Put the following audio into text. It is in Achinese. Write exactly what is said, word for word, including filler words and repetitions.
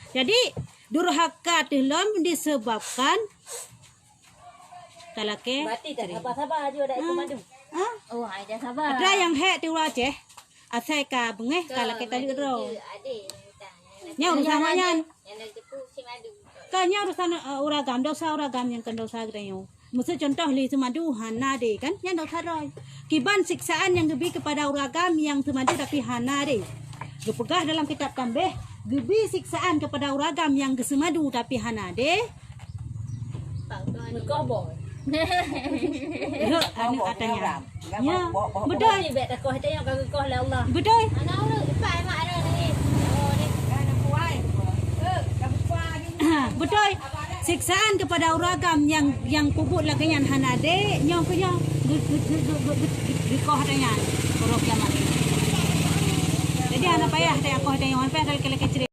Jadi, durhaka teuh lom disebabkan talakée. Berarti dah sabar-sabar aja dah itu madu. Ha? Oh, hai dah sabar. Ada nyang hék di Aceh, asai ka beungéh ka lakée taleuek droe. Nyan urusan awaknyan. Ka nyan urusan, eh, ureueng agam, dosa ureueng agam nyang keu dosa geutanyoe. Miseu contoh lé seumadu hana deh kan, nyan dosa droe. Kiban siksaan nyang geubi keupada ureueng agam nyang seumadu tapi hana deh. Geupeugah dalam kitab tambeh, geubi siksaan keupada ureueng agam nyang geuseumadu tapi hana deh. Meukoh boh. Rot aneuk atanya. Ya, beutôi. Bèk takoh atanya ka geukoh lé Allah. Beutôi. Anak urut, ipai mak ada ni. Oh, ni. Beutôi. Siksaan keupada ureueng agam nyang, nyang peubuet lagèe nyan hana deh, nyoe keu nyoe geu-, geu-, geukoh atanya. Uroe kiamat. Jadi hana payah takoh atanya, hana payah talakée-lakée cerita.